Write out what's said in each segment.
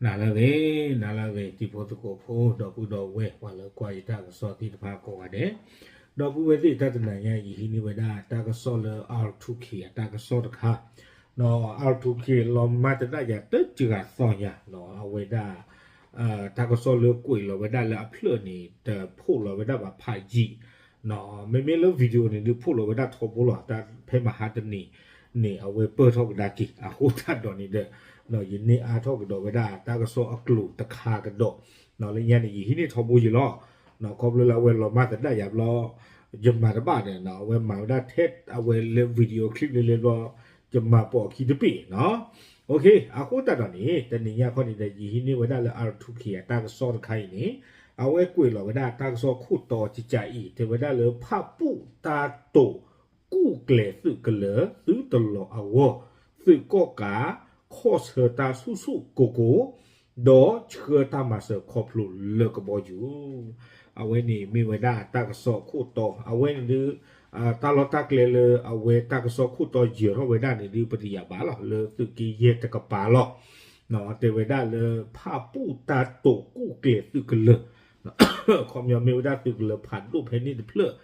နၤလၢအဂ့ၤ, နၤလၢအဂ့ၤ တံၤဖိသကိးဖိ ဒီပုၢ်ဒီဝဲၢ် ပှၤလၢကွၢ်ယတၢ်ကစီၣ်သ့ၣ်တဖၣ်ကိးဂၤဒဲး, ဒီပုၢ်ဝဲၢ်သ့ၣ်တၢ်တနၤညါအံၤ ယဟံးန့ၢ်ဝဲဒၣ်တၢ်ကစီၣ်လၢ R two K အတၢ်ကစီၣ်တခါ, ဒီး R two K လီၤမၢ်သဒၣ်ယၤတစှၤသီညါ, အဝဲဒၣ် တၢ်ကစီၣ်လၢကွဲးလီၤဝဲဒၣ်လၢအဖျၢၣ်န့ၣ် တဖှိၣ်လီၤဝဲဒၣ်ဘၣ်ဖးယံာ်, မ့မ့ၢ်လၢ video န့ၣ်ဒုးဖှိၣ်လီၤဝဲဒၣ်ထီဘိလီၤ, တၢ်ဖဲမဟါတနံၤန့ၣ် အဝဲပၢၢ်ထီၣ်ကဒါက့ၤ, အဃိသတးဒီးန့ၣ်ဒီး ယန့ၢ်အါထီၣ်ကဒီးဝဲဒၣ်တၢ်ကစီၣ်အကျိၤတခါကဒီး, လၢညါန့ၣ် ယဟံးန့ၢ်ထီဘိယံာ်လီၤ, ခီဖျိလၢအဝဲလီၤမၢ်သဒၣ်ယၤဘျီ ယမၤတဘၣ်ဒီး အဝဲမၤဝဲဒၣ်ထဲအဝဲလၢ video clip လၢလၢဘျီ ယမၤပိာ်အခံတပ့ၢ်နီၤ. အဃိသတးဒီးန့ၣ် တနံၤညါခီန့ၣ်ဒီး ယဟံးန့ၢ်ဝဲဒၣ်လၢ R two K အတၢ်ကစီၣ်တခါအံၤန့ၣ် အဝဲကွဲးလီၤဝဲဒၣ်တၢ်ကစီၣ်ခိၣ်တီကကးအံၤ တဲဝဲဒၣ်လၢဖၣ်ပူၣ်တၢ်တိာ် ကူၣ်ကျဲၤသုးကလၢၤ သုတလီၤအဂီၢ် သုးကီၣ်ကး ခီၣ်ဆၢတၢ်ဆူၣ်ဆူၣ်ကိၤကိၤ ဒီးဆှၢတၢ်မၤစၢၤခီဖျိလၢကဘီယူၤ, အဝဲန့ၣ်မ့ၢ်ဝဲဒၣ်တၢ်ကစီၣ်ခိၣ်တီ, အဝဲန့ၣ်ဒုး တၢ်လီၢ်တၢ်ကျဲလၢအဝဲတၢ်ကစီၣ်ခိၣ်တီယၢၤထီၣ်ဝဲဒၣ်န့ၣ်ဒုး ပတယာ်ဘၣ်လီၤ လၢသုးက့ယဲၢ်တကပၤလီၤ. တဲဝဲဒၣ်လၢဖၣ်ပူၣ်တၢ်တိာ်ကူၣ်ကျဲၤသုးကလၢၤ ခီပညီမ့ၢ်ဝဲဒၣ်သုးကလၢၤဖးဒိၣ်ဖဲန့ၣ်တဖျၢၣ်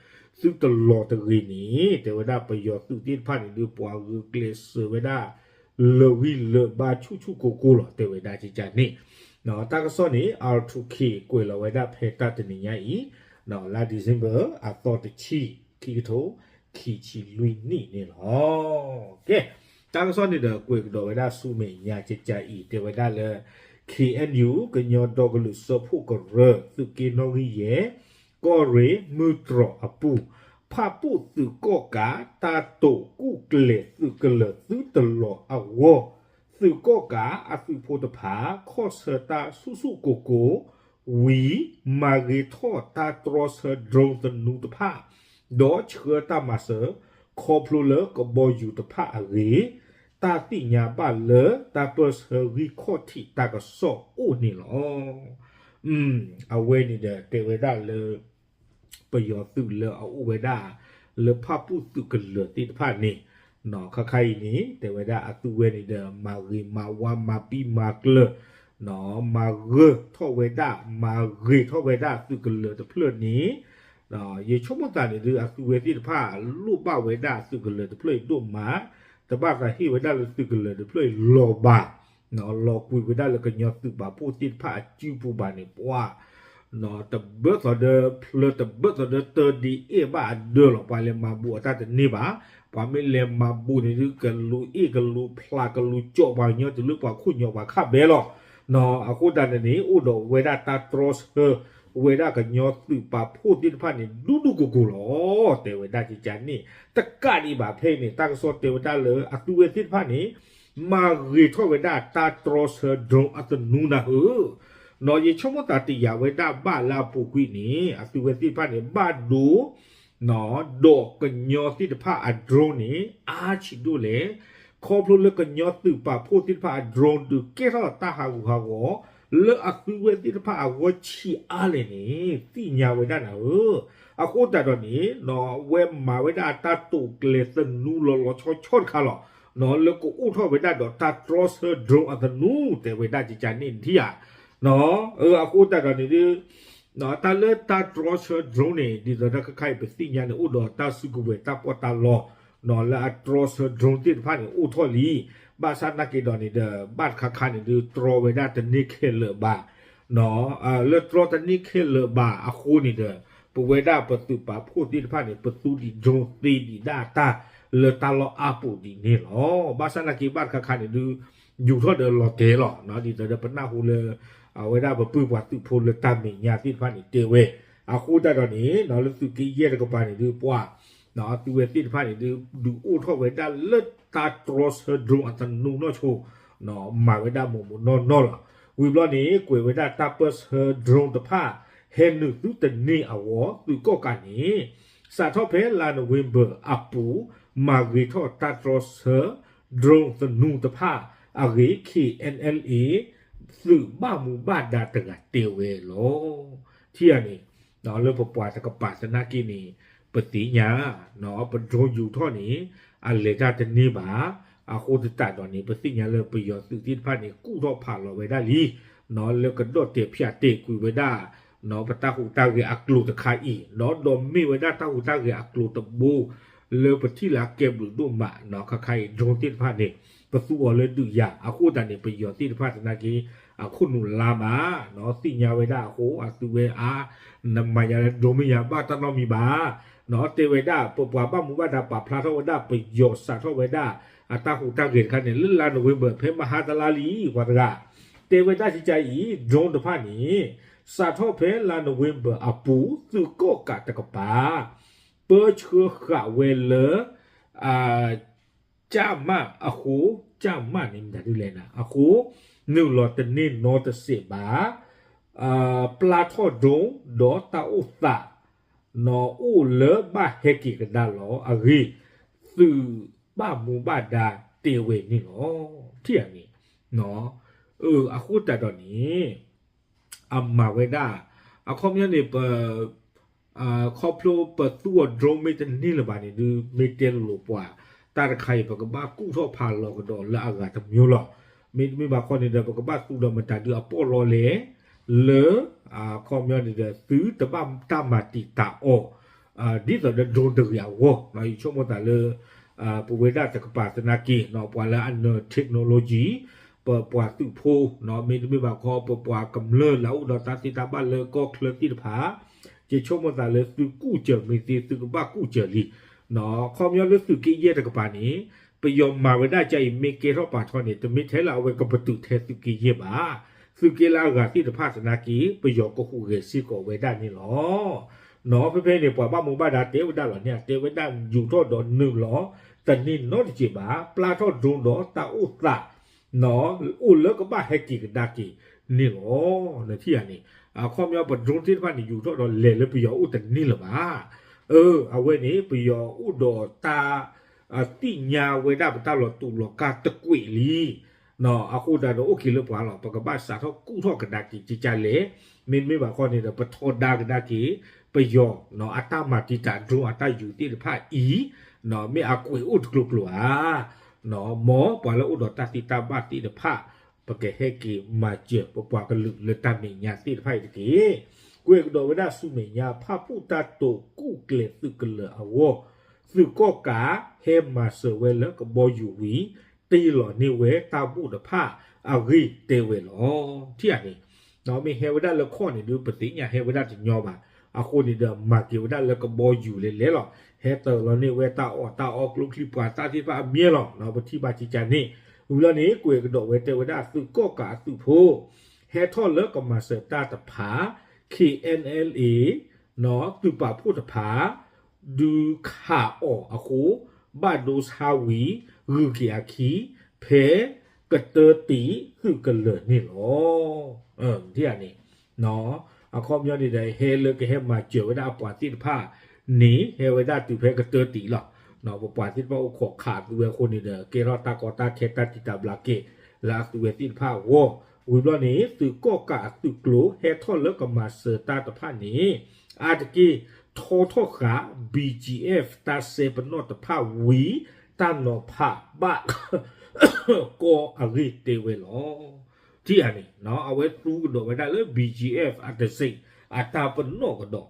သုတလီၤတဂ့ၤန့ၣ် တဲဝဲဒၣ်ပယီၤသုးသ့ၣ်တဖၣ်န့ၣ်ဒုး ပှၤဂုာ်ကျဲးစၢးဝဲဒၣ် လၢာ်ဂံၢ်လၢာ်ဘါဆူၣ်ဆူၣ်ကိၤကိၤလီၤ တဲဝဲဒၣ်ကကန့ၣ်, တၢ်ကစီၣ်န့ၣ် R two K ကွဲးလီၤဝဲဒၣ်ဖဲတၢ်တနံၤညါအံၤ လါ December အသီတဆံ ခံကထိ ခံဆံလွံၢ်နံၣ်န့ၣ်လီၤ. ကဲ, တၢ်ကစီၣ်န့ၣ်ဒီးကွဲးကဒီးဝဲဒၣ်ဆူမဲာ်ညါကကအံၤ တဲဝဲဒၣ်လၢ K N U ကညီဒီကလုာ်စၢဖှိၣ်ကရၢ သုးက့နီၣ်ဂံၢ်ယဲၢ် ကီၢ်ရ့ၣ်မုၢ်တြီၤအပူၤ ဖၣ်ပူၣ်သုးကီၣ်ကး တၢ်တိာ်ကူၣ်ကျဲၤသုးကလၢၤသုတလီၤအဂီၢ် သုးကီၣ်ကးအသုးဖိတဖၣ် ခီၣ်ဆၢတၢ်ဆူၣ်ဆူၣ်ကိၤကိၤ ဝံၤ မၤဂ့ၤထီၣ်တၢ်တြီဆၢ drone သနူတဖၣ် ဒီးဆှၢတၢ်မၤစၢၤ ခီဖျိလၢကဘီယူၤတဖၣ်အဂ့ၢ် တၢ်သ့ၣ်ညါဘၣ်လၢတၢ်ပၢၢ်ဆၢဂံၢ်ခီၣ်ထံးတၢ်ကစီၣ်အိၣ်န့ၣ်လီၤ. အဝဲန့ၣ်ဒီးတဲဝဲဒၣ်လၢ ပယီၤသုးလၢအအိၣ်ဝဲဒၣ် လၢဖၣ်ပူၣ်သုးကလၢၤသ့ၣ်တဖၣ်န့ၣ်, ခါခါအံၤန့ၣ် တဲဝဲဒၣ်အသုဝဲန့ၣ်ဒီး မၤဂ့ၤမၤဝါမၤပံာ်မၤကျၢၤ, မၤဂၢၢ်ထီၣ်ဝဲဒၣ် မၤဂ့ၤထီၣ်ဝဲဒၣ်သုးကလၢၤတဖျၢၣ်န့ၣ်, ယဆိကမိၣ်သးန့ၣ်ဒုး အသုဝဲသ့ၣ်တဖၣ် လိၣ်ဘၣ်ဝဲဒၣ်သုးကလၢၤတဖျၢၣ်အံၤဒိၣ်မး, တဘၣ်သးဟ့ၣ်ဝဲဒၣ်လၢသုးကလၢၤတဖျၢၣ်အံၤလီၤဘၣ် လီၤကွံာ်ဝဲဒၣ်လၢကညီသုးပာ်ဖှိၣ်သ့ၣ်တဖၣ်အစုပူၤဘၣ်န့ၣ် ပှၤ တဘၢသီးဒီး ဖျၢတဘၢသီးဒီးတၢ်ဒ်အဲၣ်ဘၣ်အဒၢလီၤ, ပှၤလဲၤမၤဘူးအတၢ်တန့ၢ်ဘၣ်, ပှၤမ့ၢ်လဲၤမၤဘူးန့ၣ်ဒုး ကလူၤအ့ၣ်ကလူၤဖျးကလူၤကၠီၣ်ပှၤကညီတုၤလၢပှၤခိၣ်ညီပှၤခါဘဲလီၤ. အဃိသတးန့ၣ်န့ၣ် အိၣ်ဒီးဝဲဒၣ်တၢ်တြီဆၢ ဝဲဒၣ်ကညီသုးပာ်ဖှိၣ်သ့ၣ်တဖၣ်န့ၣ် ဒူဒူကိၢ်ကိၢ်လီၤ. တဲဝဲဒၣ်ကကန့ၣ် တကးဒံးဘၣ်ဖဲအံၤန့ၣ် တၢ်ကစီၣ်တဲဝဲဒၣ်လၢအသုဝဲသ့ၣ်တဖၣ်န့ၣ် မၤဂ့ၤထီၣ်ဝဲဒၣ်တၢ်တြီဆၢ drone အသနူနၢ်ဧၢ, ယဆိကမိၣ်သးတယာ်ဝဲဒၣ်ဘၣ်လၢအပူၤကွံာ်န့ၣ် အသုဝဲသ့ၣ်တဖၣ်န့ၣ် ဘၣ်ဒိ ဒီးကညီသ့ၣ်တဖၣ်အ drone န့ၣ် အါဆံးဒိၣ်လဲၣ်, ခီဖျိလၢကညီသုးပာ်ဖှိၣ်သ့ၣ်တဖၣ်အ drone ဒုးကဲထီၣ်တၢ်ဟးဂူာ်ဟးဂီၤ လၢအသုဝဲသ့ၣ်တဖၣ်အဂီၢ်ဆံးအါလဲၣ်န့ၣ် သ့ၣ်ညါဝဲဒၣ်နၤဧၢ. အဃိသတးဒီးန့ၣ် ဝဲမၤဝဲဒၣ်တၢ်တိာ်ကျဲၤသနူလီၤလီၤဆီဆီတခါလီၤ, လၢကအိၣ်ထီၣ်ဝဲဒၣ်ဒီးတၢ်တြီဆၢ drone အသနူ တဲဝဲဒၣ်ကကန့ၣ်ထံၣ်ဧါ. အဃိသတးဒီးန့ၣ်ဒုး တၢ်လၢတၢ်တြီဆၢ drone န့ၣ် ဒ်သိးတၢ်ခါခါအံၤပသ့ၣ်ညါန့ၣ် အိၣ်ဒီးတၢ်စုကဝဲၤတၢ်ပီးတၢ်လီ လၢအတြီဆၢ drone သ့ၣ်တဖၣ်န့ၣ် အိၣ်ထီၣ်လံ. ဘၣ်ဆၣ်နာ်က့ၤဒီးန့ၣ်ဒီး ဘၣ်တခါခါန့ၣ်ဒုး တြီဝဲဒၣ်တန့ၢ်ခဲလၢာ်ဘၣ် လၢတြီတန့ၢ်ခဲလၢာ်ဘၣ်အဃိန့ၣ်ဒီး ပဝဲဒၣ်ပသုးပာ်ဖှိၣ်သ့ၣ်တဖၣ်န့ၣ် ပသူဒံး drone သ့ဒံးဒၣ်တၢ် လၢတၢ်လီၢ်အါပူၤဒ်န့ၣ်လီၤ. ဘၣ်ဆၣ်နာ်က့ၤဘၣ်တခါခါန့ၣ်ဒုး ယူၤထီၣ်ဒီးလီၤတဲာ်လီၤ. ဒ်သိးဒီးပနၢ်ဟူလၢ အဝဲဒၣ်ပပုၢ်ပှၤသုးဖိလၢတၢ်မဲာ်ညါသ့ၣ်တဖၣ်န့ၣ်တဲဝဲ. အဃိသတးဒီးန့ၣ် လၢသုးက့ယဲၢ်တကပၤန့ၣ်ဒုးပှၤ သုဝဲသ့ၣ်တဖၣ်န့ၣ်ဒုး ဒုးအိၣ်ထီၣ်ဝဲဒၣ်လၢတၢ်တြီဆၢ drone အသနူနီၢ်ဆိ မၤဝဲဒၣ်မိၢ်မိၢ်နီၢ်နီၢ်လီၤ. ဝံၤဘျီန့ၣ် ကွဲးဝဲဒၣ်တၢ်ပၢၢ်ဆၢ drone တဖၣ် ဟဲနုာ်သုတန့ၢ်အဂီၢ် သုးကီၣ်ကးန့ၣ် စးထီၣ်ဖဲလါနိၣ်ဝ့ဘၢၣ်အပူၤ မၤဂ့ၤထီၣ်တၢ်တြီဆၢ drone သနူတဖၣ်အဂ့ၢ် K N L A သုးဘၣ်မူဘၣ်ဒါတဂၤတဲဝဲလီၤ. ထံၣ်ဧါန့ၣ် လၢပပှၤတကပၤသနာ်က့န့ၣ် ပသ့ၣ်ညါ ပ drone ယူၤထီၣ်န့ၣ် အလဲၤတၢ်တန့ၢ်ဘၣ် အဃိသတးဒီးန့ၣ် ပသ့ၣ်ညါလၢပယီၤသုးသ့ၣ်တဖၣ်န့ၣ် ကူၣ်ထီၣ်ဖးလီၤဝဲဒၣ်လံ လၢကဒီၣ်တဲာ်ဖၠးတဲာ်ကွံာ်ဝဲဒၣ် ပတၢ်ဟူးတၢ်ဂဲၤအကျိၤတခါအံၤ ဒီးဒိးမ့ၢ်ဝဲဒၣ်တၢ်ဟူးတၢ်ဂဲၤအကျိၤတဘိ လၢပထံၣ်လၢအကဲဘျုးဒိၣ်မး ခါခါအံၤ drone သ့ၣ်တဖၣ်န့ၣ် ပသူအီၤလၢဒုးယၤ အဃိသတးန့ၣ် ပယီၤသ့ၣ်တဖၣ်သနာ်က့ အခိၣ်နူာ်လါမး သ့ၣ်ညါဝဲဒၣ်အဃိ အသုဝဲအါ နမၤယၤလၢ drone မ့ၢ်ယၤဘၣ်တၢ်နီတမံၤဘၣ် တဲဝဲဒၣ် ပပှၤဘၣ်မူဘၣ်ဒါပာ်ဖျါထီၣ်ဝဲဒၣ် ပယီၤစးထီၣ်ဝဲဒၣ် အတၢ်ဟူးတၢ်ဂဲၤတခါန့ၣ် လၢလါနိၣ်ဝ့ဘၢၣ် ဖဲမဟါတလါလံ ပှၤတဂၤ တဲဝဲဒၣ်ကကါအံၤ drone တဖၣ်န့ၣ် စးထီၣ်ဖဲလါနိၣ်ဝ့ဘၢၣ်အပူၤ သုးကီၣ်ကးတကပၤ ပၢဆှၢဃာ်ဝဲလၢ ကၠၣ်မၣ်အဃိ ကၠၣ်မၣ်န့ၣ်မတၤဒ်လဲၣ်နၤ အဃိ နုာ်လီၤတန့ၢ်နီတစဲးဘၣ် ပျၢ်ထီၣ် drone ဒီးတၢ်အိၣ်သး အိၣ်လၢဘၣ်ဟဲက့ၤကဒါလီၤအဂ့ၢ် သုးဘၣ်မူဘၣ်ဒါတဲဝဲန့ၣ်လီၤ. ထံၣ်ဧါန့ၣ် အဃိသတးဒီးန့ၣ် အမၤဝဲဒၣ် အခီပညီန့ၣ် ပ ခီဖျိပသူအီၤ drone မ့ၢ်တန့ၢ်လၢၤဘၣ်န့ၣ်ဒုး မ့ၢ်တဲလိၤလိၤပှၤ တၢ်တခါအံၤ ပကဘၣ်ကူၣ်ထီၣ်ဖးလီၤကဒီးလၢအဂၤတမျိုးလီၤ. မ့တမ့ၢ်ဘၣ်ခီန့ၣ်ဒီး ပကဘၣ်သူဒီးမတၤဒုးအပီၣ်လီလဲၣ် လၢ အခီပညီန့ၣ်ဒီး သုတဘၣ်တၢ်မၤတံာ်တာ်အီၤ ဒ်သိးဒီး drone တဂ့ၤအဂီၢ် ယဆိကမိၣ်သးလၢ ပဝဲဒၣ်တကပၤသနာ်က့ ပှၤလၢအနၢၤ technology ပပှၤသုးဖိ မ့တမ့ၢ်ဘၣ်ခီ ပပှၤကမျၢၢ်လၢအအိၣ်ဒီးတၢ်သ့တၢ်ဘၣ်လၢကီၢ်ချၢသ့ၣ်တဖၣ် ယဆိကမိၣ်သးလၢသုကူၣ်စၢၤမ့ၢ်သ့ သုကဘၣ်ကူၣ်စၢၤလံ. အခီပညီလၢသုးက့ယဲၢ်တကပၤန့ၣ် ပယီၤမၤဝဲဒၣ်ကါအံၤ မ့ၢ်ကဲထီၣ်ပာ်ထီၣ်န့ၣ် တမ့ၢ်ထဲလၢအဝဲကပတုာ်ထဲသုးက့ယဲၢ်ဘၣ်. သုးက့လၢအဂၤသ့ၣ်တဖၣ်သနာ်က့ ပယီၤကဟူးဂဲၤစ့ၢ်ကီးဝဲဒၣ်န့ၣ်လီၤ. ဖဲဖဲန့ၣ် ပှၤဘၣ်မူဘၣ်ဒါတဲဝဲဒၣ်လီၤန့ၣ် အတဲဝဲဒၣ်ယူၤထီၣ်ဒီးနုာ်လီၤ တန့ၢ်နီတစဲးဘၣ် ပျၢ်ထီၣ် drone ဒီးတၢ်အိၣ်သး အိၣ်လၢကဘၣ်ဟဲက့ၤကဒါက့ၤန့ၣ်လီၤ. နထံၣ်ဧါန့ၣ် အခီပညီပ drone သ့ၣ်တဖၣ်န့ၣ် ယူၤထီၣ်ဒီးလဲၤလၢပယီၤအိၣ်တန့ၢ်လၢၤဘၣ်. အဝဲန့ၣ် ပယီၤအိၣ်ဒီးတၢ် သ့ၣ်ညါဝဲဒၣ်ပတၢ်လီၤတူာ်လီၤကာ်တကွဲးလံ. အဃိသတးဒီးအိၣ်က့ၤလၢပှၤလီၤ ပကဘၣ်စးထီၣ်ကူၣ်ထီၣ်ကဒါက့ၤကကါလဲၣ်. မ့တမ့ၢ်ဘၣ်ခီန့ၣ်ဒီး ပထီဒါကဒါက့ၤ ပယီၤ အတၢ်မၤတံာ်တာ် drone အတၢ်ယူၤသ့ၣ်တဖၣ်အံၤ မ့ၢ်အကွဲးအိၣ်တကျိၤကျိၤဧါ မ်ပှၤလၢအိၣ်ဒီးတၢ်သ့တၢ်ဘၣ်သ့ၣ်တဖၣ် ပကဟဲက့ၤမၤစၢၤပပှၤကလုာ်လၢတၢ်မဲာ်ညါသ့ၣ်တဖၣ်အံၤတက့ၢ်. ကွဲးကဒီးဝဲဒၣ်ဆူမဲာ်ညါ ဖၣ်ပူၣ်တၢ်တိာ်ကူၣ်ကျဲၤသုးကလၢၤအဂီၢ် သုးကီၣ်ကးဟဲမၤစၢၤဝဲလၢကဘီယူၤဝံၤ တ့ၢ်လီၤန့ၢ်ဝဲတၢ်ဘူၣ်တဖၣ်အဂ့ၢ်တဲဝဲလီၤ. ထံၣ်ဧါန့ၣ် မ့ၢ်ဟဲဝဲဒၣ်လၢခီၣ်န့ၣ်ဒုး ပသ့ၣ်ညါဟဲဝဲဒၣ်တညီဘၣ်. အဃိန့ၣ်ဒီး မၤက့ၤဝဲဒၣ်လၢကဘီယူၤလဲၤလဲၤလီၤ. ဟဲတ့ၢ်လီၤန့ၢ်ဝဲတၢ်အီၣ်တၢ်အီကျိချံမျိာ်သၣ်သ့ၣ်တဖၣ်အမံၤလီၤ. ပထံၣ်ဘၣ်ကကါန့ၣ် ဝံၤလီၤန့ၣ် ကွဲးကဒီးဝဲတဲဝဲဒၣ်သုးကီၣ်ကးအသုးဖိ ဟဲထီၣ်လၢကမၤစၢၤတၢ်တဖၣ် ခ့ၣ်အဲၣ်အဲၣ်လ်အ့ သုးပာ်ဖှိၣ်တဖၣ် ဒုးခးအီၤအဃိ ဘၣ်ဒိဆါဝံၤ ဂုၤက့ၤအခံ ဖဲကတၢတံာ်သုးကလၢၤန့ၣ်လီၤ. ထံၣ်ဧါန့ၣ် အခီပညီန့ၣ်ဒီး ဟဲလၢကဟဲမၤစၢၤဝဲဒၣ်အပှၤသ့ၣ်တဖၣ်န့ၣ် ဟဲဝဲဒၣ်တုၤဖဲကတၢတံာ်လီၤ. ပပှၤသ့ၣ်တဖၣ်အိၣ်ခိးခးသုဝဲအဃိန့ၣ်ဒီး ကဲထီၣ်တၢ်ကီတၢ်ခဲတၢ်တံာ်တာ်ဘျးက့ၤ လၢအသုဝဲသ့ၣ်တဖၣ်အဂီၢ် ဝံၤဘျီန့ၣ် သုးကီၣ်ကးအသုးကျိၤဟဲထီၣ်လၢကမၤစၢၤတၢ်တဖၣ်န့ၣ် အါတက့ၢ် ထီထီၣ်ဃာ် ဘီၣ်ကၠံၣ်အဲၣ် တၢ်စဲပနီၣ်တဖၣ်ဝံၤ တၢ်နီၤဖးဘၣ် ကီအဂ့ၢ်တဲဝဲလီၤ. ထံၣ်ဧါန့ၣ် အဝဲသူကဒီးဝဲဒၣ်လၢ ဘီၣ်ကၠံၣ်အဲၣ် အတစ့း အတၢ်ပနီၣ်ကဒီး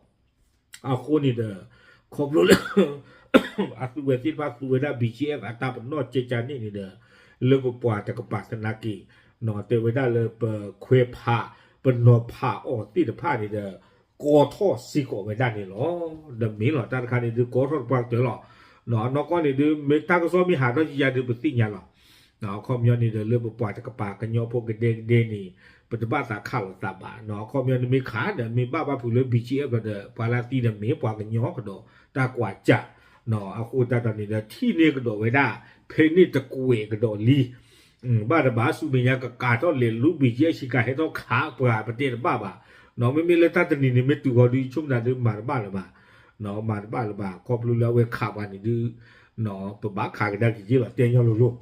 အဃိန့ၣ်ဒီး ခီဖျိလၢ အသုဝဲသ့ၣ်တဖၣ်သူဝဲဒၣ် ဘီၣ်ကၠံၣ်အဲၣ် အတၢ်ပနီၣ်ကကါန့ၣ်န့ၣ်ဒီး လၢပပှၤတကပၤသနာ်က့ တဲဝဲဒၣ်လၢပခွဲးဖး ပနီၤဖးအီၤသ့ၣ်တဖၣ်န့ၣ်ဒီး ကီထီၣ်စ့ၢ်ကီးဝဲဒၣ်န့ၣ်လီၤ. ဒီးမ့ၢ်လီၤ တၢ်တခါန့ၣ်ဒုး ကီထီၣ်တပှၢ်ကတၢၢ်လီၤ. နီၢ်ကီၢ်န့ၣ်ဒုး မ့ၢ်တၢ်ကစီၣ်မ့ၢ်ဟးထီၣ်ယယၤဒုး ပသ့ၣ်ညါလီၤ. အခီပညီန့ၣ်ဒီး လၢပပှၤတကပၤကညီဖိကဒဲကဒဲန့ၣ် ပတဘၣ်သးခးလိာ်သးဘၣ်. အခီပညီန့ၣ်မ့ၢ်ခးဒီး မ့ၢ်ဘၣ်ဘၣ်ဖုးလၢ ဘီၣ်ကၠံၣ်အဲၣ် ဒီး ပှၤလၢသံဒီးမ့ၢ်ပှၤကညီကဒီး တၢ်ကွၢ်ကၢ် အဃိသတးဒီးန့ၣ်ဒီး ထံၣ်န့ၢ်ကဒီးဝဲဒၣ် ဖဲန့ၣ်တကွဲးကဒီးလံ. ဘၣ်တဘၣ် ဆူမဲာ်ညါကကးထီၣ်လဲၤလူ ဘီၣ်ကၠံၣ်အဲၣ် ဆ့ကၤဟဲထီၣ်ခးပှၤ ပတဲတဘၣ်ဘၣ်. မ့မ့ၢ်လၢတၢ်တနံၤန့ၣ် မ့ၢ်တုၤဃီၤဒုး ယဆိကမိၣ်သးဒုး မၤတဘၣ်လၢၤဘၣ်. မၤတဘၣ်လၢၤဘၣ် ခီဖျိလၢအဝဲခးပှၤန့ၣ်ဒုး ပဘၣ်ခးကဒါက့ၤက့လီၤ တဲညီလိၤလိၤ ဒ်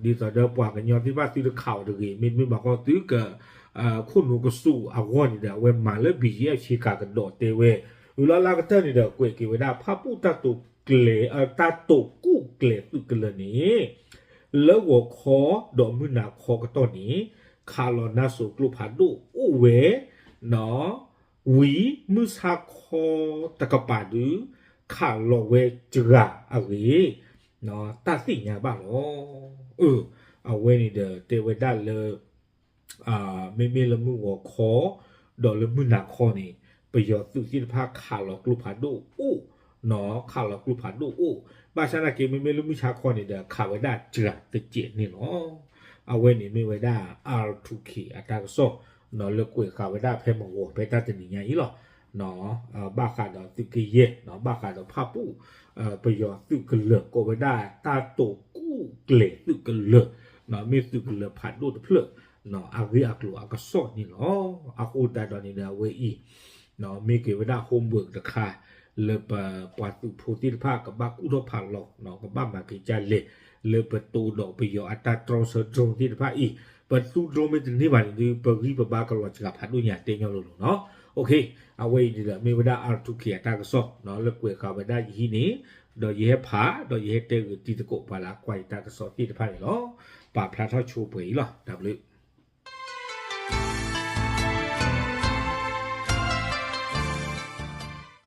သိးဒီးပှၤကညီသ့ၣ်တဖၣ်သုတခးအီၤတဂ့ၤ မ့တမ့ၢ်ဘၣ်ဃီသုက ခိၣ်နူာ်ကစူးအဂီၢ်န့ၣ်ဒီး အဝဲမၤလၢ ဘီၣ်ကၠံၣ်အဲၣ် ဆ့ကၤကဒီးတဲဝဲ. ဝံၤလီၤလၢကတၢၢ်န့ၣ်ဒီး ကွဲးက့ၤဝဲဒၣ် ဖၣ်ပူၣ်တၢ်တိာ်ကျဲၤ တၢ်တိာ်ကူၣ် ကျဲၤသုးကလၢၤန့ၣ် လၢဂီၤခီဒီးမုၢ်နၤခီကတီၢ်န့ၣ် ခးလီၤနါစိၤကျိဖးဒိၣ်အိၣ်ဝဲ ဝံၤမုၢ်ဆါခီတကပၤဒုး ခးလီၤဝဲစှၤအဂ့ၢ် တၢ်သ့ၣ်ညါဘၣ်လီၤ. အဝဲန့ၣ်ဒီးတဲဝဲဒၣ်လၢ မ့မ့ၢ်လၢမုၢ်ဂီၤခီ ဒီးလၢမုၢ်နၤခီန့ၣ် ပယီၤသုးသ့ၣ်တဖၣ်ခးလီၤကျိဖးဒိၣ်အိၣ်, ခးလီၤကျိဖးဒိၣ်အိၣ်, ဘၣ်ဆၣ်သနာ်က့ မ့မ့ၢ်လၢမုၢ်ဆါခီန့ၣ်ဒီး ခးဝဲဒၣ်စှၤတစဲးန့ၣ်လီၤ. အဝဲန့ၣ်မ့ၢ်ဝဲဒၣ် R two K အတၢ်ကစီၣ် လၢကွဲးဃာ်ဝဲဒၣ်ဖဲမုၢ်ဂီၤဖဲတၢ်တနံၤညါအံၤလီၤ. ဘၣ်ဃးဒီးသုးကယဲၢ် ဘၣ်ဃးဒီးဖၣ်ပူၣ် ပယီၤသုးကလၢၤ ကိးဝဲဒၣ်တၢ်တိာ်ကူၣ်ကျဲၤသုးကလၢၤ မ့ၢ်သုးကလၢၤဖးဒိၣ်တဖျၢၣ် အဂ့ၢ်အကျိၤအကစီၣ်န့ၣ်လီၤ. အဃိသတးဒီးန့ၣ်ဒီး အဝဲအံၤ မ့ၢ်က့ၤဝဲဒၣ် homework တခါ လၢပပှၤသုးဖိသ့ၣ်တဖၣ် ကဘၣ်ကူၣ်ထီၣ်ဖးလီၤ ကဘၣ်မၤက့ၤဒ်လဲၣ် လၢပတိဒီးပယီၤအတၢ်တြီဆၢ drone သ့ၣ်တဖၣ်အံၤ, ပသူ drone မ့ၢ်တန့ၢ်ဘၣ်န့ၣ်ဒီး ပဂံၢ်ပဘါကလီၤစှၤဖးဒိၣ်ညါ တဲညီလိၤလိၤနီၤ. အဝဲအံၤန့ၣ်ဒီး မ့ၢ်ဝဲဒၣ် R two K အတၢ်ကစီၣ် လၢကွဲးဃာ်ဝဲဒၣ်ယဟံၣ်န့ၣ်, ဒီးယဟဲဖး ဒီးယဟဲတဲဂ့ၤတံၤသကိးပှၤလၢအကွၢ်ယတၢ်ကစီၣ်သ့ၣ်တဖၣ်န့ၣ်လီၤ. ပာ်ဖျါထီၣ်ဆိပှဲၤအံၤလီၤ. တၢ်ဘျုး